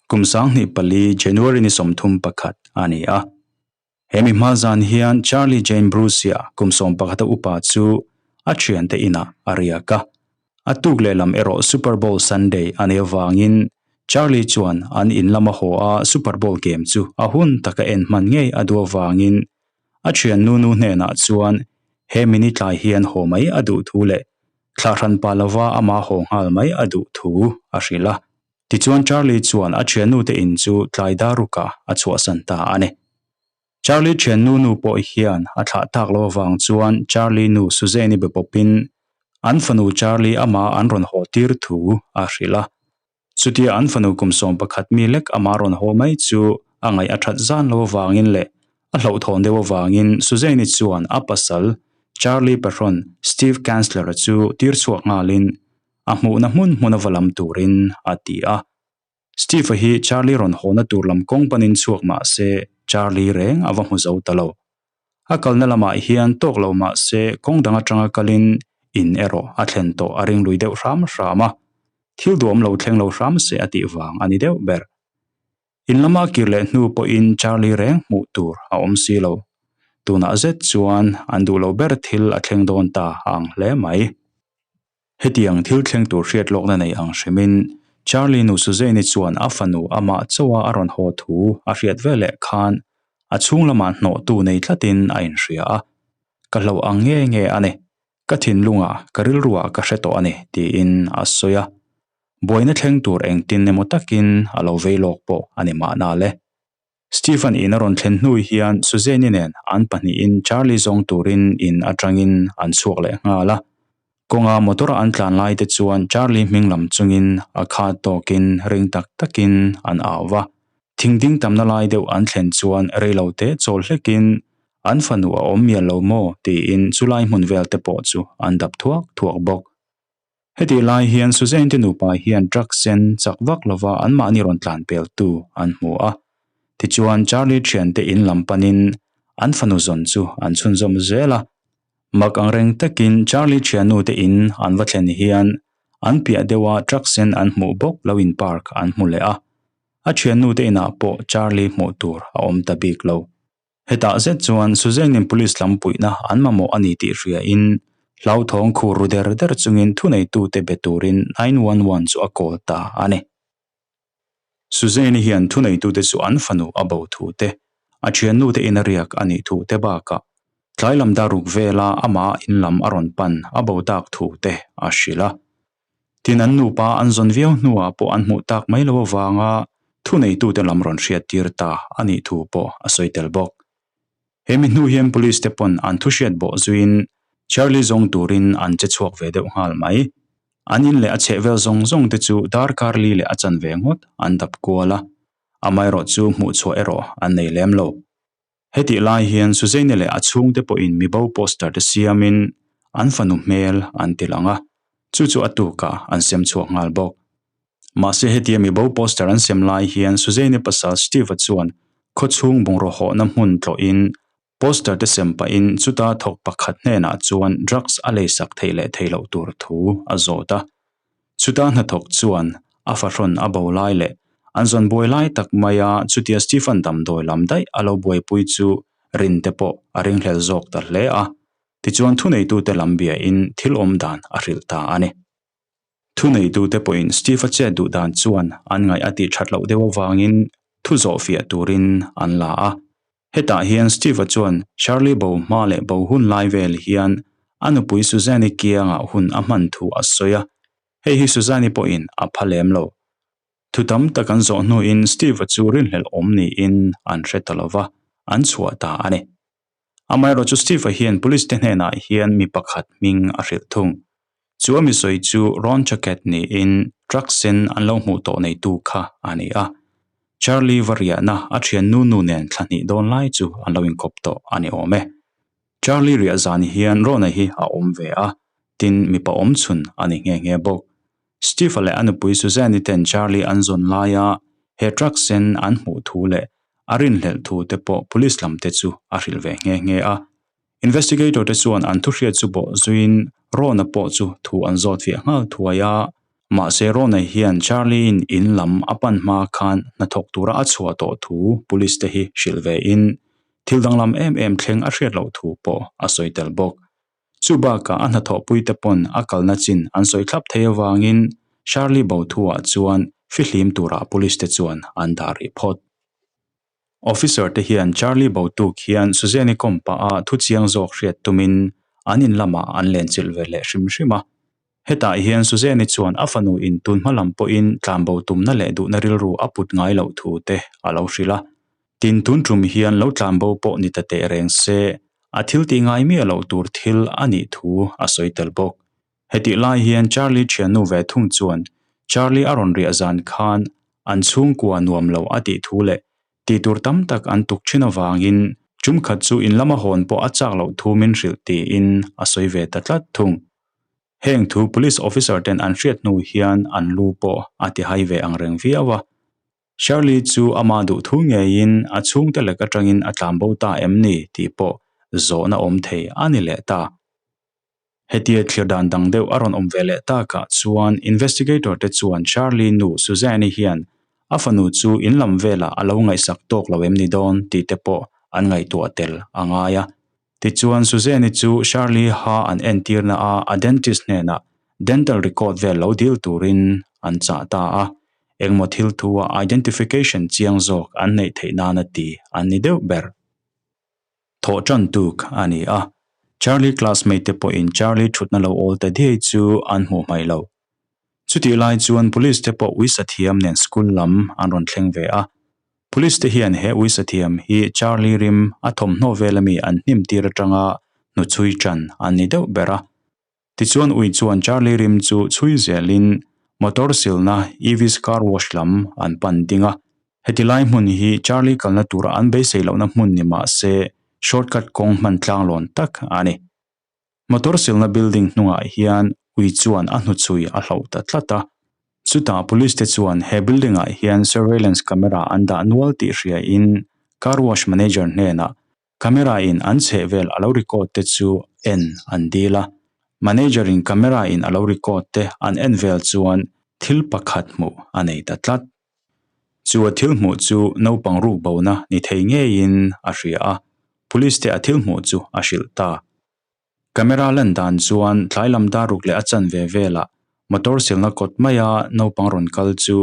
Kum 2004 January ni 31 a ni a. Hemi hma zan hian Charlie Jane Bruce-a kum 11 a upa chu a thiante inah a riak a. A tuk lehlam erawh Super Bowl Sunday a nih avangin Charlie chuan an in lama haw a Super Bowl game chu a hun taka en hman ngei a duh avangin a thian nu nu hnenah chuan he mini tlai hian haw mai a duh thu leh thlah hran pah lova amah haw nghal mai a duh thu a hrilh a. Tichuan Charlie chuan a thiannute in chu tlai daruka a chhuahsan ta a ni. Charlie thiannu nu pawh hian a thlah tak lo avang chuan Charlie nu Suzanne-i be pawpin an fanu Charlie amah an rawn haw tir thu a hrilh a. Chutia an fanu kum 11 mi lek amah rawn haw mai chu a ngaih a that zan lo avangin leh a hlauhthawn deuh avangin Suzanne-i chuan a pasal Charlie Pahrawn Steve Kanzler-a chu tir chhuak nghalin a hmuhna hmun hmun a va lam turin a ti a. Steve-a hi Charlie rawn hawna tur lam kawng panin chhuak mah se Charlie reng a va hmu zo ta lo. A kalna lamah hian tawk lo mah se kawng dang atanga kalin in erawh a thlen tawh a ring lui deuh hram hram a. Thil duam lo thleng lo hram se a tih vang a ni deuh ber. In lama kir leh hnu pawhin Charlie reng hmuh tur a awm si lo. Tunah zet chuan an duh lo ber thil a thleng dawn ta a ang hle mai. Hetiang thil thleng tur hriat lawkna nei ang hrimin Charlie nu Suzanne-i chuan a fanu amah chauha a rawn haw thu a hriat veleh khan a chhung lamah hnawhtu nei tlatin a inhria a. Ka hloh ang nge nge a ni. Ka thinlungah, ka rilruah ka hre tawh a ni, tiin a sawi a. Buaina thleng tur engtin emaw takin a lo vei lawk pawh a ni mahna le. Stephen in a rawn thlen hnu hian Suzanne-i nen an pahnihin Charlie zawng turin in atangin an chhuak leh nghal a. Kawnga motor an tlan lai te chuan Charlie hming lam chungin a khat tawkin ring tak takin an au va. Thing ding tamna lai deuh an thlen chuan reilo te chawl hlekin an fanu a awm mial lo maw tiin chulai hmun vel te pawh chu an dap thuak thuak bawk. Heti lai hian Suzanne te nupa hian truck sen chak vak lova anmahni rawn tlan peltu an hmu a. Tichuan Charlie thiante in lam panin an fanu zawn chu an chhunzawm zel a. Mak angreng takin Charlie thiannu te in an va thlen hian an piah deuha truck sen an hmuh bawk lo in park an hmu leh a. A thiannu te inah pawh Charlie hmuh tur a awm ta bik lo. Hetah zet chuan Suzanne-in police lam puihna an mamawh a ni tih hriain hlauthawng khur ru der der chungin thuneitute be turin 911 chu a call ta a ni. Suzanne-i hian thuneitute chu an fanu a bo thu te, a thiannute in a riak a nih thu te bakah tlai lam daruk vela amah in lam a rawn pan a bo tak thu te a hrilh a. Tin an nupa an zawn viau hnuah pawh an hmuh tak mai lo avanga thuneitute lam rawn hriat tir ta a nih thu pawh a sawi tel bawk. He mi hnu hian police te pawn an thu hriat bawh zuiin Charlie zawng turin an che chhuak ve deuh nghal mai. An in leh a chhehvel zawng zawng te chu darkar li leh a chanve ngawt an dap kual a, amaherawh chu hmuh chhuah erawh an nei lem lo. Hetih lai hian Suzanne leh a chhungte pawhin mibo poster te siamin an fanu hmel an ti lang a, chu chu a tukah an sem chhuak nghal bawk. Mahse hetia mibo poster an sem lai hian Suzanne pasal Steve-a chuan khawchhung bungraw hawhna hmun tlawhin poster te sem pahin chuta thawk pakhat hnenah chuan drugs a leisak theih leh theih loh tur thu a zawt a. Chuta hnathawk chuan a fahrawn a bo lai leh an zawn buai lai tak maia chutia Stephen damdawi lam daih a lo buaipui chu rin te pawh a ringhlel zawk ta hle a. Tichuan thuneitute lam biain thil awm dan a hrilh ta a ni. Thuneitute pawhin Steve-a chet duh dan chuan an ngaih a tih that loh deuh avangin thu zawh fiah turin an la a. Hetah hian Steve-a chuan Shirley bo hma leh bo hun lai vel hian a nupui Suzanne-i kiangah hun a hman thu a sawi a, hei hi Suzanne-i pawhin a pha lem lo. Thu tam tak an zawh hnuin Steve-a chu rinhlelh awm niin an hre ta lo va, an chhuah ta a ni. Amaherawhchu Steve-a hian police te hnenah hian mi pakhat hming a hrilh thung. Chu a mi sawi chu Ron Chaket niin truck sen an lo hmuh tawh neitu kha a ni a. Charlie va riahna a thian nu nu nen thla hnih dawn lai chu an lo inkawp tawh a ni awm e. Charlie riah zan hian Ron-a hi a awm ve a, tin mipa awm chhun a ni nghe nghe bawk. Steve-a leh a nupui Suzanne-i ten Charlie an zawn laia he truck sen an hmuh thu leh a rinhlelh thu te pawh police lam te chu a hrilh ve nghe nghe a. Investigator te chuan an thuhriat chu bawh zuiin Ron-a pawh chu thu an zawt fiah nghal thuai a. Mahse Ron-a hian Charlie-in in lam a pan hma khan hnathawk tura a chhuah tawh thu police te hi hrilh ve in thil danglam em em thleng a hriat loh thu pawh a sawi tel bawk. Chu bakah a hnathawhpui te pawn a kalna chin an sawi thlap thei avangin Charlie bo thuah chuan fihlim turah police te chuan an dah rih phawt. Officer te hian Charlie bo tuk hian Suzanne-i kawm pah a thu chiang zawk hriat tumin an in lamah an lenchilh ve leh hrim hrim a. Hetah hian Suzanne-i chuan a fanu in tun hma lam pawhin tlanbo tumna leh duhna rilru a put ngai loh thu te a lo hrilh a. Tin tun tum hian lo tlanbo pawh ni ta teh reng se, a thil tih ngai miah loh tur thil a nih thu a sawi tel bawk. Hetih lai hian Charlie thiannu ve thung chuan Charlie a rawn riah zan khan an chhungkua nuam lo a tih thu leh tih tur tam tak an tuk thin avangin tum khat chu in lama hawn pawh a chak loh thu min hrilh tiin a sawi ve ta tlat thung. Heng thu police officer ten an hriat hnu hian an lu pawh a ti hai ve ang reng viau a. Shirley chu ama duh thu ngeiin a chhungte lek atangin a tlanbo ta em ni tih pawh zawhna awm thei a ni leh ta. Hetia thlir dan dang deuh a rawn awm ve leh takah chuan investigator te chuan Charlie nu Suzanne-i hian a fanu chu in lam velah a lo ngaihsak tawk lo em ni dawn tih te pawh an ngaihtuah tel a ngai a. Tichuan Suzanne-i chu Charlie ha an entirna a a dentist hnenah dental record vel lo dil turin an chah ta a, engmaw thil thu a identification chiang zawk an neih theih nana ti an ni deuh ber. Thawh tan tuk a ni a, Charlie classmate te pawhin Charlie thutna lo awl ta diai chu an hmuh hmaih lo. Chutih lai chuan police te pawh uisa thiam nen school lam an rawn thleng ve a. Police te hian he uisa thiam hi Charlie rim a thawmhnaw vel ami an hnim tir atanga hnuchhui tan an ni deuh ber a. Tichuan ui chuan Charlie rim chu chhui zelin motor silna Evis car wash lam an pan ding a. Heti lai hmun hi Charlie kalna tura an beisei lohna hmun ni mah se shortcut kawng hman tlanglawn tak a ni. Motor silna building hnungah hian ui chuan a hnuchhui a hloh ta tlat a. Chutah police te chuan he building ah hian surveillance camera an dah nual tih hriain car wash manager hnenah Camera in an chheh vel a lo record te chu en an dil a, manager in camera in a lo record te an en vel chuan thil pakhat hmuh a nei ta tlat. Chu a thil hmuh chu naupang ruk bona ni thei ngeiin a hria a, police te a thil hmuh chu a hrilh ta. Camera lan dan chuan tlai lam dar ruk leh a chanve velah motor silna kawt maia naupang rawn kal chu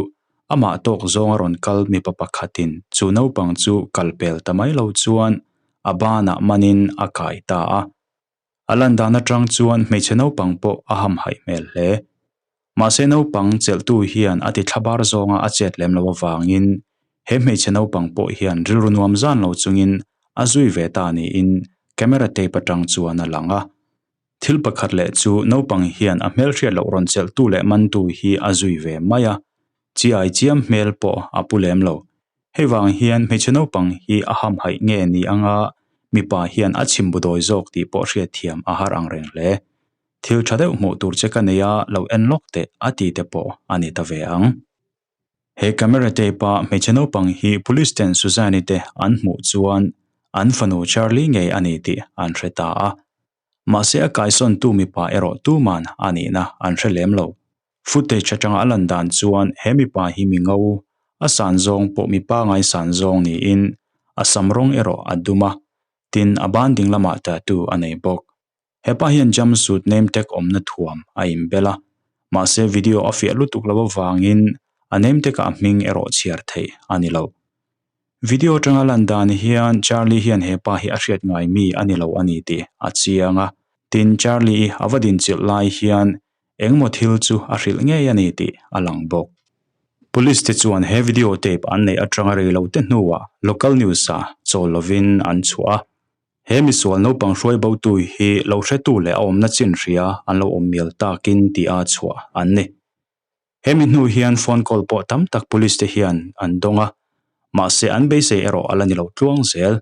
amah tawk zawnga rawn kal mipa pakhatin chu naupang chu kal pel ta mai lo chuan a banah manin a kai ta a. A lan dan atang chuan hmeichhe naupang pawh a hamhaih hmel hle. Mahse naupang chelhtu hian a ti thlabar zawnga a chet lem loh avangin he hmeichhe naupang pawh hian rilru nuam zan lo chungin a zui ve ta niin camera tape atang chuan a lang a. Thil pakhat leh chu naupang hian a hmelhriat loh rawn chelhtu leh mantu hi a zui ve mai a, chi ai chiam hmel pawh a pu lem lo. Hei vang hian hmeichhe naupang hi a hamhaih nge ni anga mipa hian a chhimbu dawi zawk tih pawh hriatthiam a har angreng hle. Thil tha deuh hmuh tur che ka nei a, lo en lawk teh a ti te pawh a ni ta ve ang. He camera tape a hmeichhe naupang hi police ten Suzanne-i te an hmuh chuan an fanu Charlie ngei a ni tih an hre ta a. Mahse a kaisawntu mipa erawh tuman a nihna an hre lem lo. Footage atanga a lan dan chuan he mipa hi mi ngo, a san zawng pawh mipa ngaisan zawng niin a sam rawng erawh a dum a, tin a ban ding lamah tattoo a nei bawk. Hepa hian jumpsuit name tag awmna thuam a inbel a, mahse video a fiah lutuk lo avangin a name tag ah hming erawh chhiar theih a ni lo. Video atanga lan dan hian Charlie hian hepa hi a hriat ngai mi a ni lo a ni tih a chiang a, tin Charlie-i a va dinchilh lai hian engmaw thil chu a hrilh ngei a ni tih a lang bawk. Police te chuan he video tape an neih atanga rei lo te hnuah local news ah chawl lovin an chhuah a, He misual naupang hruai botu hi lo hretu leh a awmna chin hria an lo awm mial takin tih a chhuah an ni. He mi hnu hian phone call pawh tam tak police te hian an dawng a, mahse an beisei erawh a la ni lo tluang zel.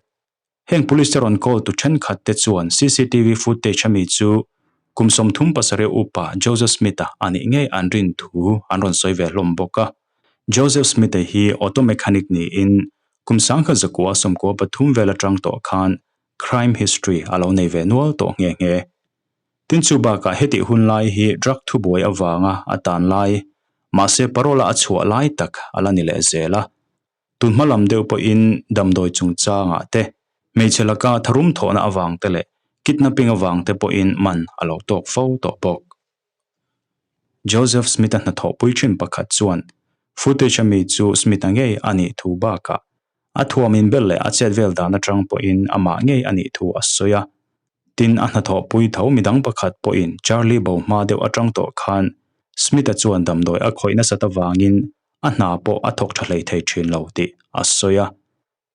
Heng police te rawn call tu thenkhat te chuan cctv footage ami chu kum 37 upa Joseph Smith-a a nih ngei an rin thu an rawn sawi ve hlawm bawk a. Joseph Smith-a hi auto mechanic niin Kum 1993 vel atang tawh khan crime history a lo nei ve nual tawh nghe nghe. Tin chu bakah hetih hun lai hi drug thubuai avanga a tan lai. Mahse parole-a a chhuah lai tak a la ni leh zel a. Tun hma lam deuh pawhin damdawi chungchangah te, hmeichhe laka tharum thawhna avang te leh kidnapping avang te pawhin man a lo tawk fo tawh bawk. Joseph Smith-a hnathawhpui thin pakhat chuan footage a mi chu Smith-a ngei a nih thu bakah a thuam inbel leh a chet vel dan atang pawhin amah ngei a nih thu a sawi a. Tin, a hnathawhpui tho midang pakhat pawhin Charlie bo hma deuh atang tawh khan Smith-a chuan damdawi a khawih nasat avangin a hna pawh a thawk tha hlei thei thin lo tih a sawi a.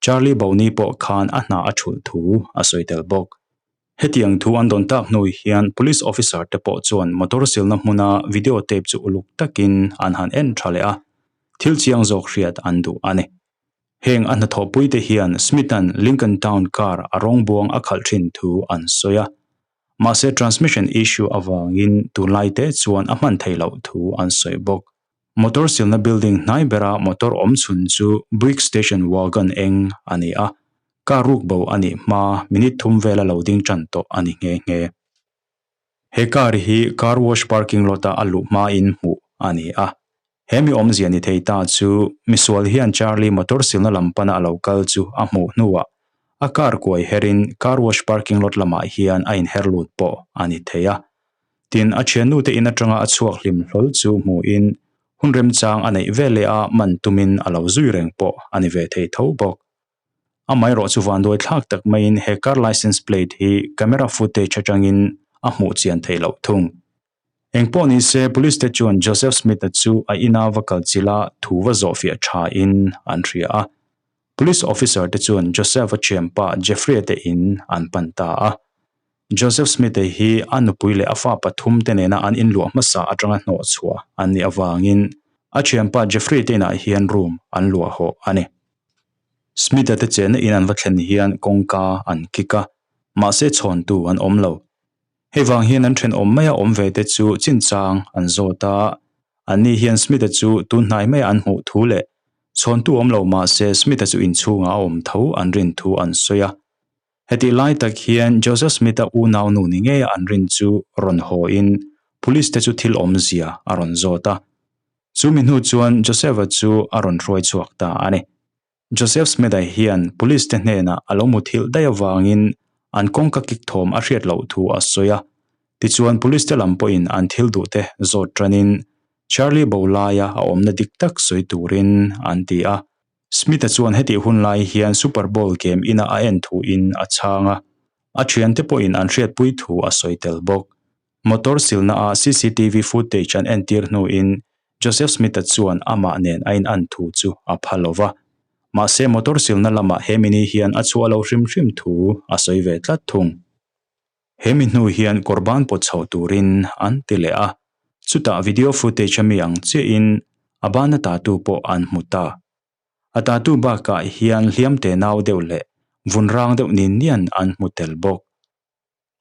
Charlie Boni pawh khan a hna a thulh thu a sawi tel bawk. Hetiang thu an dawn tak hnu hian Police officer te pawh chuan motor silna hmuna video tape chu uluk takin an han en tha leh a, thil chiang zawk hriat an duh a ni. Heng a hnathawhpui te hian Smith-a'n Lincoln Town car a rawng buang a khalh thin thu an sawi a. Mahse transmission issue avangin tunlai te chuan a hman theih loh thu an sawi bawk. Motor silna building hnai bera motor awm chhun chu Buick Station Wagon eng a ni a, car ruk bo a nih hma minute thum vela lo ding tan tawh a ni nghe nghe. He car hi car wash parking lot-a a luh hmain hmuh a ni a. He mi awmzia ni thei ta chu misual hian Charlie motor silna lam pana a lo kal chu a hmuh hnuah a car kuai herin car wash parking lot lamah hian a inher lut pawh a ni thei a. Tin, a thiannute in atanga a chhuak hlim hlawl chu hmuhin hun remchang a neih ve leh a man tumin a lo zui reng pawh a ni ve thei tho bawk. Amaherawh chu vanduai thlak tak maiin he car license plate hi camera footage atangin a hmuh chian theih loh thung. Engpawh ni se, police te chuan Joseph Smith-a chu a ina va kal chila thu va zawhfiah thain an hria a. Police officer te chuan Joseph-a thianpa Jeffrey-a te in an pan ta a. Joseph Smith-a hi a nupui leh a fa pathum te nena an inluah hmasa atanga hnawh chhuah an nih avangin a thianpa Jeffrey te inah hian room an luah hawh a ni. Smith-a te chenna in an va thlen hian kawngka an kick a, mahse chhawntu an awm lo. Hei vang hian an thenawm maia awm ve te chu chinchang an zawt a, anni hian Smith-a chu tun hnai maia an hmuh thu leh chhawntu awm lo mah se Smith-a chu inchhungah a awm tho an rin thu an sawi a. Hetih lai tak hian Joseph Smith-a unaunu ni ngeia an rin chu rawn hawiin Police te chu thil awmzia a rawn zawt a. Chu mi hnu chuan Joseph-a chu a rawn hruai chhuak ta a ni. Joseph Smith-a hian Police te hnenah a lo muthilh daih avangin an kawngka kik thawm a hriat loh thu a sawi a. Tichuan Police te lam pawhin an thil duh te zawt tanin Charlie bo laia a awmna dik tak sawi turin an ti a. Smith-a chuan hetih hun lai hian Super Bowl game ina a en thuin a chhang a, a thiante pawhin an hriatpui thu a sawi tel bawk. Motor silna a cctv footage an entir hnuin Joseph Smith-a chuan amah nen a in an thu chu a pha lo va. Mahse motor silna lamah he mini hian a chhuah lo hrim hrim thu a sawi ve tlat thung. He mi hnu hian kawr ban pawt chho turin an ti leh a, chutah video footage a mi ang chiahin a bana tatu pawh an hmu ta. A tatu bakah hian hliam te nau deuh leh vun rang deuh nin nian an hmu tel bawk.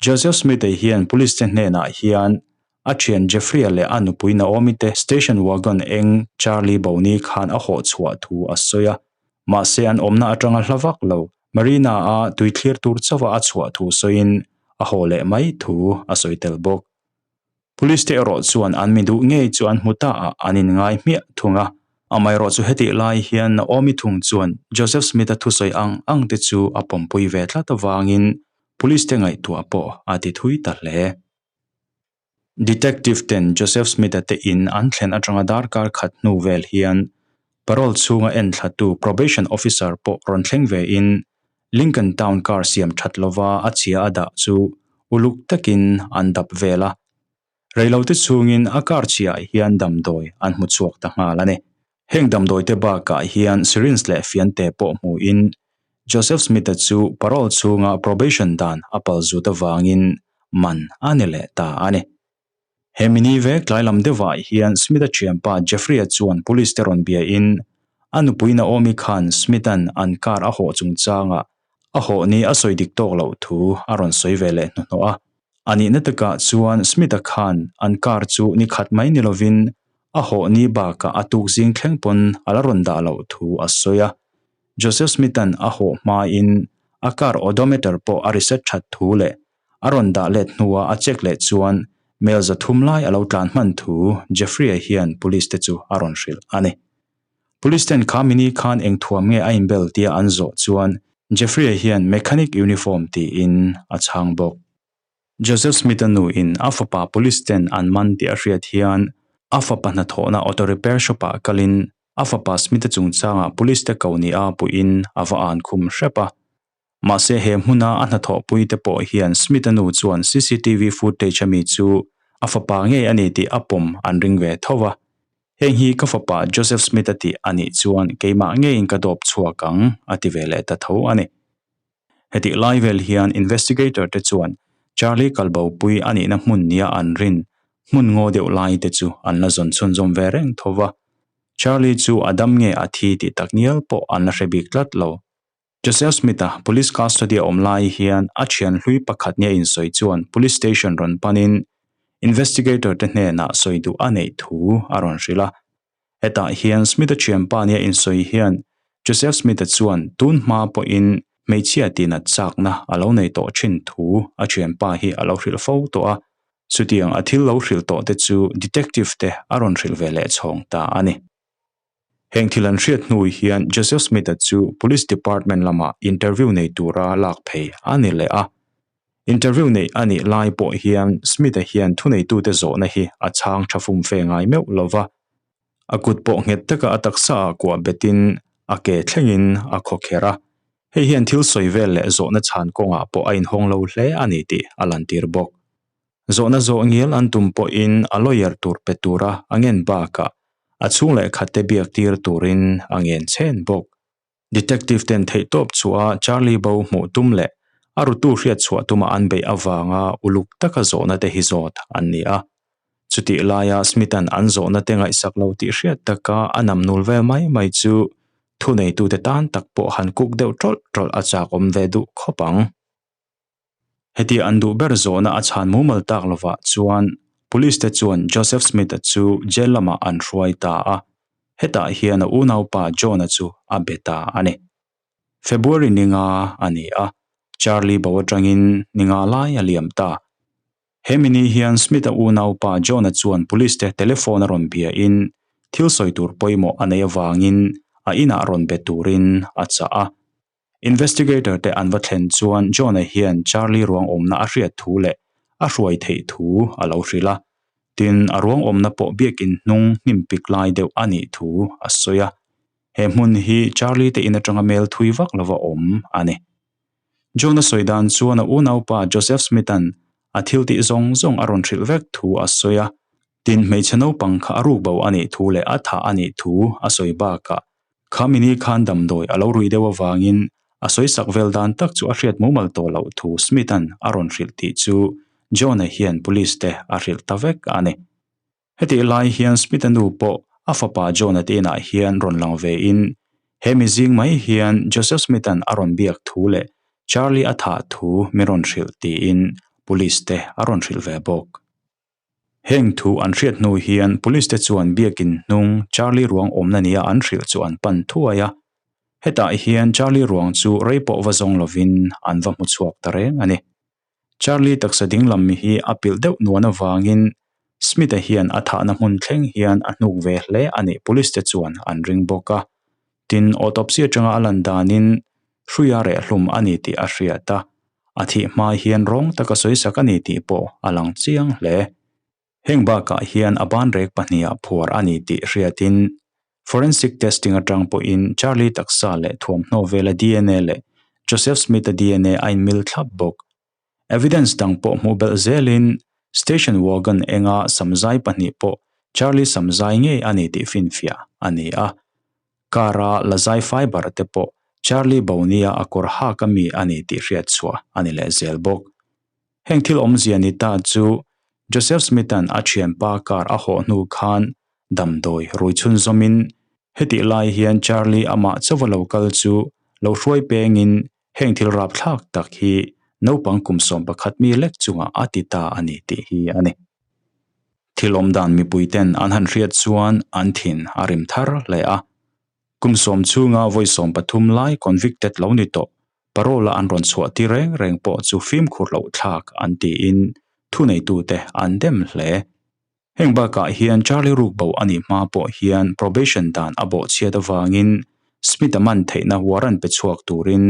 Joseph Smith-a hian police te hnenah hian a thian Jeffrey-a leh a nupui Naomi te station wagon eng Charlie Boni khan a hawh chhuah thu a sawi a. Mahse an awmna atanga hla vak lo Marina-a tui thlir tur chauha a chhuah thu sawiin a haw leh mai thu a sawi tel bawk. Police te erawh chuan an mi duh ngei chu an hmu ta a, an inngai hmiah thung a. Amaherawh chu hetih lai hian Naomi thung chuan Joseph Smith-a thusawi ang ang te chu a pawmpui ve tlat avangin Police te ngaihtuah pawh a ti thui ta hle. Detective ten Joseph Smith-a te in an thlen atanga darkar khat hnu vel hian parole chhunga enthlatu probation officer pawh rawn thleng ve in Lincoln Town car siam that lova a chhia a dah chu uluk takin an dap vel a. Reilote chhungin a car chhiah hian damdawi an hmu chhuak ta nghal a ni. Heng damdawi te bakah hian syringe leh fiante pawh hmuhin Joseph Smith-a chu parole chhunga probation dan a pal zut avangin man a ni leh ta a ni. He mini vek tlai lam deuhah hian Smith-a thianpa Jeffrey-a chuan police te rawn biain a nupui Naomi khan Smith-a'n an car a hawh chungchangah a hawh ni a sawi dik tawk loh thu a rawn sawi ve leh hnuhnawh a. A nihna takah chuan Smith-a khan an car chu ni khat mai ni lovin a hawh ni bakah a tuk zing thleng pawn a la rawn dah loh thu a sawi a. Joseph Smith-a'n a hawh hmain a car odometer pawh a reset that thu leh a rawn dah let hnua a check leh chuan Mel 300 lai a lo tlan hman thu Jeffrey-a hian police te chu a rawn hrilh a ni. Police ten kha mini khan eng thuam nge a inbel tia an zawh chuan Jeffrey-a hian mechanic uniform tiin a chhang bawk. Joseph Smith-a nuin a fapa police ten an man tih a hriat hian a fapa hnathawhna auto repair shop-ah kalin a fapa Smith-a chungchangah police te ko nia puiin a va an khum hrep a. Mahse he hmuna a hnathawhpui te pawh hian Smith-a nu chuan cctv footage a mi chu a fapa ngei a ni tih a pawm an ring ve tho va. Heng hi ka fapa Joseph Smith-a tih a nih chuan keimah ngeiin ka dawp chhuak ang, a ti ve leh ta tho a ni. Hetih lai vel hian investigator te chuan Charlie kalbopui a nihna hmun nia an rin hmun ngaw deuh lai te chu an la zawn chhunzawm ve reng tho va. Charlie chu a dam nge a thi tih takngial pawh an la hre bik tlat lo. Joseph Smith-a police custody a awm lai hian a thian hlui pakhat nia insawi chuan police station rawn panin investigator te hnenah sawi duh a neih thu a rawn hrilh a. Hetah hian Smith-a thianpa nia insawi hian Joseph Smith-a chuan tun hma pawhin hmeichhia tihnat chakna a lo nei tawh thin thu a thianpa hi a lo hrilh fo tawh a. Chutiang a thil lo hrilh tawh te chu detective te a rawn hrilh ve leh chhawng ta a ni. Heng thil an hriat hnu hian Joseph Smith-a chu Police Department lamah interview nei tura lak phei a ni leh a. Interview neih a nih lai pawh hian Smith-a hian thuneitute zawhna hi a chhang tha fum fe ngai meuh lo va. A kut pawh nghet taka a taksa ah kuah betin a ke thlengin a khaw kher a. Hei hian thil sawi vel leh zawhna chhan kawngah pawh a inhawng lo hle a ni tih a lantir bawk. Zawhna zawh ngial an tum pawhin a lawyer tur pe tura a ngen bakah a chhung leh khatte biak tir turin a ngen chhen bawk. Detective ten theihtawp chhuah a Charlie bo hmuh tum leh a rutu hriat chhuah tuma an beih avanga uluk taka zawhna te hi zawt an ni a. Chutih laia Smith-a'n an zawhna te ngaihsak lo tih hriat taka a namnul vel mai mai chu thuneitute tan tak pawh han kuk deuh tawlh tawlh a chakawm ve duh khawp ang. Heti an duh ber zawhna a chhan mumal tak lovah chuan Police te chuan Joseph Smith-a chu jail lamah an hruai ta a, hetah hian a unaupa John-a chu a be ta a ni. February ninga a ni a, Charlie bo atangin ninga lai a liam ta. He mini hian Smith-a unaupa John-a chuan Police te telephone a rawn biain thil sawi tur pawimawh a neih avangin a inah rawn be turin a chah a. Investigator te an va thlen chuan John-a hian Charlie ruang awmna a hriat thu leh a hruai theih thu a lo hrilh a. Tin, a ruang awmna pawh biakin hnung hnim pik lai deuh a nih thu a sawi a. He hmun hi Charlie te in atanga mel thui vak lova awm a ni. John-a sawi dan chuan a unaupa Joseph Smith-a'n a thil tih zawng zawng a rawn hrilh vek thu a sawi a. Tin, hmeichhe naupang kha a ruk bo a nih thu leh a thah a nih thu a sawi bakah Kha mini khan damdawi a lo rui deuh avangin a sawisak vel dan tak chu a hriat mumal tawh loh thu Smith-a'n a rawn hrilh tih chu John-a hian police te a hrilh ta vek a ni. Hetih lai hian Smith-a nu pawh a fapa John-a te inah hian rawn lang vein he mi zing mai hian Joseph Smith-a'n a rawn biak thu leh Charlie a thah thu min rawn hrilh tiin police te a rawn hrilh ve bawk. Heng thu an hriat hnu hian police te chuan biakin hnung Charlie ruang awmna nia an hrilh chu an pan thuai a. Hetah hian Charlie ruang chu rei pawh va zawng lovin an va hmu chhuak ta reng a ni. Charlie taksa dinglam hi a pilh deuh nuan avangin Smith-a hian a thahna hmun thleng hian a hnuk ve hle a nih police te chuan an ring bawk a. Tin, autopsy atanga a lan danin hruia rehhlum a ni tih a hriat a. A thih hma hian rawng taka sawisak a ni tih pawh a lang chiang hle. Heng bakah hian a banrek pahniha phuar a ni tih hriatin forensic testing atang pawhin Charlie taksa leh thuamhnaw vela dna leh Joseph Smith-a dna a inmil thlap bawk. Evidence dang pawh hmuh belh zelin station wagon enga samzai pahnih pawh Charlie samzai ngei a ni tih finfiah a ni a. Car-a lazai fiber te pawh Charlie Bownia a kawr hak a mi a ni tih hriat chhuah a ni leh zel bawk. Heng thil awmzia ni ta chu Joseph Smith-a'n a thianpa car a hawh hnu khan damdawi rui chhunzawmin hetih lai hian Charlie amah chauva lo kal chu lo hruai pengin heng thil rapthlak tak hi naupang kum 11 mi lek chungah a ti ta a ni tih hi a ni. Thil awm dan mipui ten an han hriat chuan an thin a rim thar hle a. Kum 10 chhunga vawi 13 lai convicted lo ni tawh parole-a an rawn chhuah tir reng reng pawh chu fimkhur loh thlak an tiin. thuneitute an dem hle. Heng bakah hian Charlie rukbo a nih hma pawh hian probation dan a bawhchhiat avangin Smith-a man theihna warrant pe chhuak turin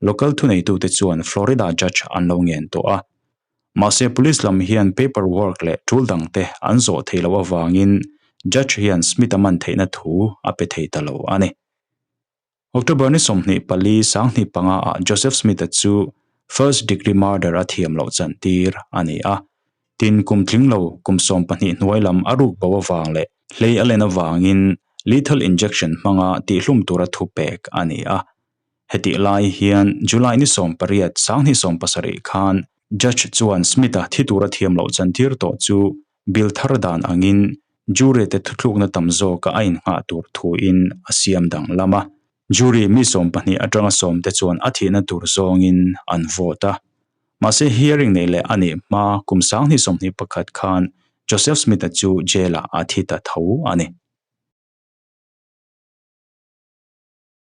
local thuneitute chuan Florida judge an lo ngen tawh a. Mahse police lam hian paper work leh tul dangte an zawh theih loh avangin judge hian Smith-a man theihna thu a pe thei ta lo a ni. October ni 24 25 ah Joseph Smith-a chu first degree murder a thiam loh chantir a ni a. Tin, kum tling lo kum 12 hnuai lam a ruk bo avang leh hlei a len avangin lethal injection hmanga tihhlum tura thu pek a ni a. Hetih lai hian July ni 18 2017 khan judge chuan Smith-a thi tura thiam loh chantir tawh chu bill thar dan angin jury te thuthlukna tam zawka a innghah tur thuin a siam danglam a. Jury mi 12 atanga 10 te chuan a thihna tur zawngin an vote a. Mahse hearing nei leh a nih hma kum 2021 khan Joseph Smith-a chu jail-ah a thi ta tho a ni.